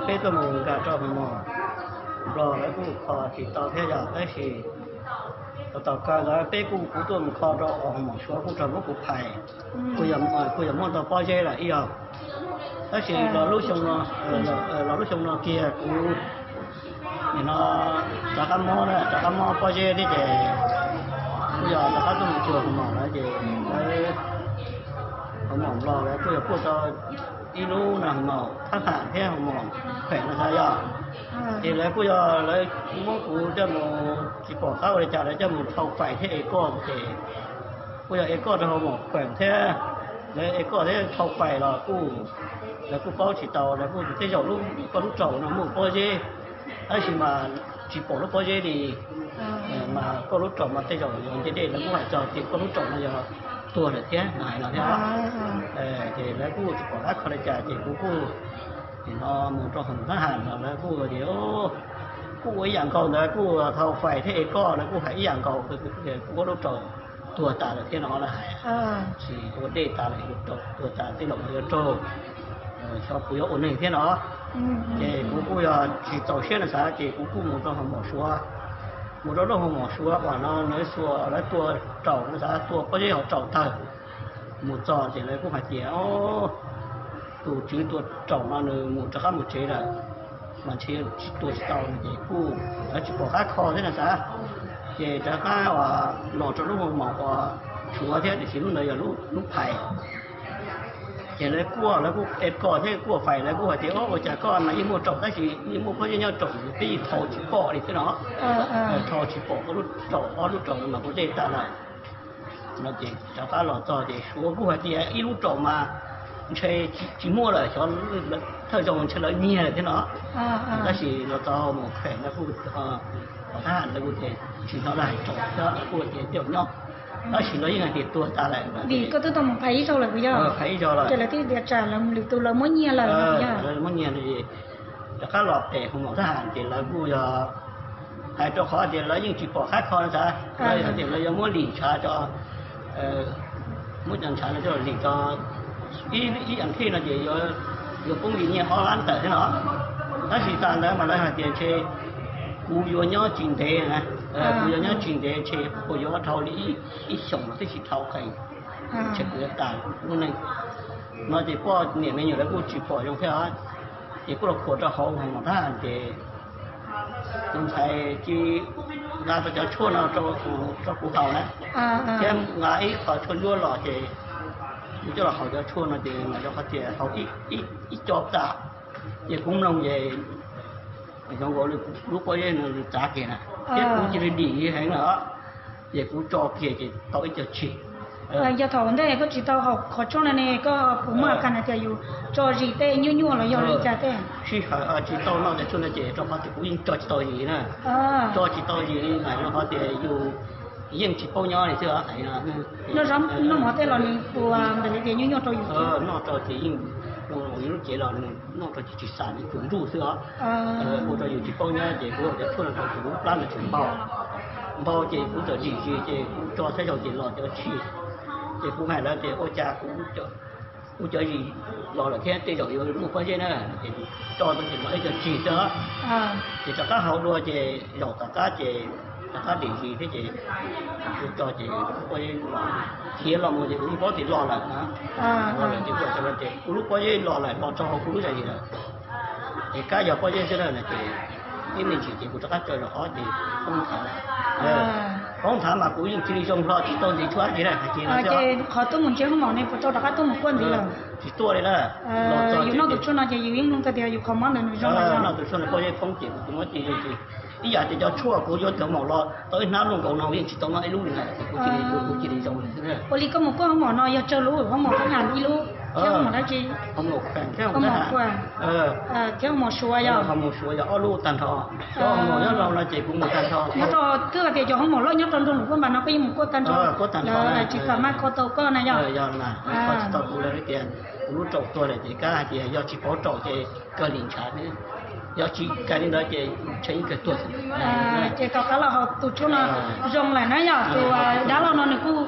Peb tuaj mus nkag rau hoo mom Nplog lawv kuj kho tsis tau thiab yog tab sis tau tau kawg ntawd peb kuj kuv tuaj mus kho rau hoo mom Suav kuj raug muab kuv phais, kuj yog muaj ntau pob zeb lawm ib yam. Tab sis los lub xyoo no, los lub xyoo no kiag kuv nim no rov qab mob na, rov qab mob pob zeb thiab ces kuj yog rov qab tuaj mus cuag hoo mom lawv ces lawv hoo mom Nplog lawv kuj yog kuj tau ib lub no hoo mom thab ham thiab hoo mom kheem no xav yog. Ces lawv kuj yog lawv muab kuv coj mus tsis pom qab ua li cas lawv coj mus thau fais thiab es koj ces kuj yog es koj rau hoo mom kheem thiab, lawv es koj thiab thau fais los kuj, lawv kuj paub tsis tau, lawv kuj tej zaum lub koj lub raum no muaj pob zeb, tab sis mas tsis pom lub pob zeb li. Mas koj lub raum mas tej zaum yog nce dej lawv kuj hais txog tias koj lub raum no yog tuag lawm thiab no hais no thiab. Ces lawv kuj tsis pom qab kho li cas ces kuv kuj nim no mus rau hoo thab ham no lawv kuj tias kuj ua ib yam nkaus ntawd kuj thau fais thiab es koj lawv kuj hais ib yam nkaus, kuj lub raum tuag tas lawm thiab no lawv hais. Sis ua dej tas lawm, tuag tas tej zaum yuav raug, xyov kuv yuav ua neeg thiab no. Ces kuv kuj yog tsis txaus siab no xav ces kuv kuj mus rau hoo mom Suav, mus rau lub hoo mom Suav uas no nws xuas lawv tua raum no xav tua pob zeb hauv raum tawg. Mus txog ces lawv kuj hais tias tus tswv tua raum no nws mus rov qab mus tsev lawm, mas ntshe tua tsis tau no ces kuj lawv tsis pom qab kho thiab no xav. Ces rov qab uas los rau lub hoo mom uas Suav thiab tiam sis lub ntawd yog lub phais. Ces lawv kuaj, lawv kuj es koj thiab kuaj fais, lawv kuj hais tias ua cas koj mas yeej muaj raum tab sis yeej muaj pob zeb nyob raum peb yeej thau tsis pom li thiab no. Thau tsis pom koj lub raum, ob lub raum mas kuj dej tas lawm no ces rov qab los txog ces Suav kuj hais tias ib lub raum mas ntshe tsis muaj lawm, xyov thawj zaug ntshe lawv nyiag lawm thiab no. Tab sis los txog mus kheem no kuj, thab ham lawv kuj tias tsis tau dag raum thiab kuj tias tej zaum nyob, tab sis lawv yeej hais tias tuag tas lawm. Vim koj twb tau mus phais ib zaug lawm puas yog? Phais ib zaug lawm. Ces lawv thiaj tias tsam lwm tus lawv muab nyiag lawm no puas yog? Lawv muab nyiag no ces rov qab los pem hoo mom thab ham ces lawv kuj yog hais rau qhov tias lawv yeej tsis pom qab kho no xav, lawv hais tias lawv yuav muab lim ntshav tso, muab cov ntshav no coj lim tso ib yam thiaj no ces yuav poob li nyiaj ob lab tawm thiab no. Tab sis tas ntawd mas lawv hais tias ntshe kuv yuav nyob tsis ntev na, kuv yuav nyob tsis ntev ntshe kuv yuav dhau li ib xyoos los twb tsis dhau qees, ntshe kuv yuav tas lub neej no ces poj niam me nyuam lawv kuj tsis pom zoo thiab. Ces kuj los khuam rau hauv hoo mom thab ham ces tus ntxhais cia nqa tau cov tshuaj no rau kuv haus na, thiab nqa ib qho tshuaj ntsuab los ces kuv coj los haus cov tshuaj no ces mas rau qhov tias haus ib co tas ces kuv mloog ces xyov nkaus li lub pob zeb no txav kiag na, thiab kuv cia li dim heev na, ces kuv tso kiag ces tau ib co tsig. Yog thaum ntej koj tsis tau haus qhov tshuaj no ne koj puas muaj a kas hais tias yus tso zis tej nyuaj nyuaj los yog li cas tej? Sij hawm tsis tau noj cov tshuaj no ces rau qhov tias kuv yeej tso tsis tau zis na, tso tsis tau zis li mas rau qhov tias yus yeej tsis paub nyob li xwb. Noj mov tej los nws puas ntawm li tias nyuaj nyuaj rau yus? Noj rau ces yeej, yus lub cev los nws noj rau ces tsis xam, nws tsuas nruj xwb os. Ua rau yus tsis paub nyob ces kuv cov tshuaj no rau ces kuv lub plab no tseem npau, npau ces kuv txawm dim zis ces kuv tso saib zaug ces los cov tsig. Ces kuv hais lawv tias ua cas kuv cov zis los lawm thiab tej zaum yuav muaj pob zeb na, ces tso rau ces los ib co tsig xwb. Ces rov qab haus dua ces zaum tom qab ces rov qab dim zis thiab ces kuv tso ces pob zeb los, khiav los mus ces kuv yeej paub tias los lawm na. Los lawm ces kuv, ces kuv lub pob zeb los lawm, los rau hauv kuv lub zis lawm. Ces kab yog pob zeb xwb na no ces ib me ntsis ces kuv rov qab tso zaum ob ces poob nthav. Poob nthav mas kuv yeej cia li zoo hlo tsis tau ntxiv tshuaj dab tsi na, hais tias no ces qhov tuaj mus ntsia hoob mom ne puas tau rov qab tuaj mus kuaj ntxiv lawm? Tsis tuaj li na. Yus noj tus tshuaj no ces yus yeej mloog tau tias yus qhov mob ntawd nws zoo lawm. Noj tus tshuaj no pob zeb poob ces kuv tus mob cia li, ib yam tias cov tshuaj kuv yuav tus hoob mom los tau ib hnab luaj nkaus no yeej tsis tau noj ib lub li na, ces kuv cia li, kuv cia li zoo li xwb. Ua li koj mus kuaj hoob mom no yog tsawg lub hoob mom thab ham ib lub? Hoob mom dab tsi? Hoob mom kuaj, thiab hoob mom suav yog? Hoob mom suav yog ob lub tag nrho. Cov hoob mom nyob rau no ces kuv mus tag nrho. Nyob rau twb hais tias cov hoob mom loj nyob rau nroog Luam Phaj Npas no koj yeej mus kuaj tag nrho. Kuaj tag nrho, tsis kam maj kho tau koj na yog? Kho tsis tau kuv lawv tias kuv lub raum tuag lawm ces kab hais tias yog tsis paub raum ces kawg lim ntshav, yog tsis kawg li ntawd ces ntshe yeej kawg tuag. Ces tom qab los haus tus tshuaj no zoo lawm na yog? Tus dab laug no nws kuj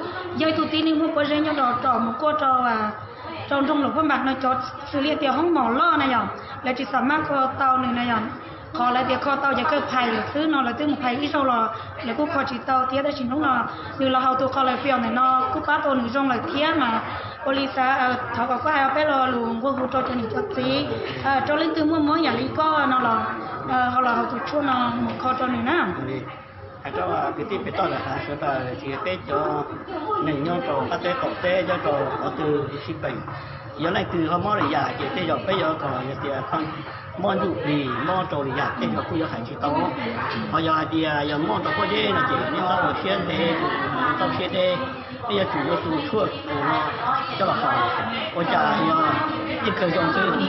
yog ib tug tib neeg muaj pob zeb nyob rau tom mus kuaj rau rau nroog Luam Phaj Npas no cov xws li tias hoob mom loj na yom, lawv tsis xam maj kho tau nws na yom. Qhov lawv tias kho tau ces kawg phais lawm xwb no, lawv twb mus phais ib zaug los lawv kuj kho tsis tau thiab. Tab sis hnub no nws los haus tus kho lawv pios ntawm no kuj pab tau nws zoo lawm thiab mas. Ua li xav thov kom koj hais peb lo lus nqua hu rau cov niam cov txiv, rau leej twg muaj mob yam li koj no los ho los haus tus tshuaj no mus kho rau nws na. Hais rau kwv tij pem toj lawm hais sawv daws, tsis hais peb cov neeg nyob rau qab teb qaum teb, nyob rau qhov twg sib peem, yog leej twg ho mob li yam ces tej zaum peb yuav kom yog tias mob ntsuj plig mob rau li yam tej zaum kuj yuav hais tsis tau. Ho yog hais tias yog mob rau pob zeb no ces nej txhob ua siab ntev, txhob siab deb, nej yuav tsum yuav tus tshuaj no coj los haus, ua cas yog yeej kawg zoo xwb.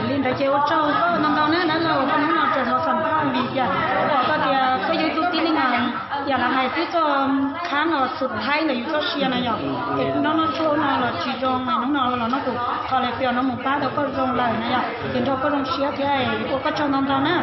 Li ntawd ces ua tsaug koj ntau ntau na dab laug, koj hnub no tseem los xam phaj vim tias pom koj tias koj yog ib tug tib neeg yam li hais twb txog qhab no xus thaib ntawm yus txoj sia na yom. Ces noj noj tshuaj no los tsis zoo mas hnub no los noj tus kho lawv pios no mus pab tau koj zoo lawm na yom. Ces nrog koj zoo siab thiab, ua koj tsaug ntau ntau na.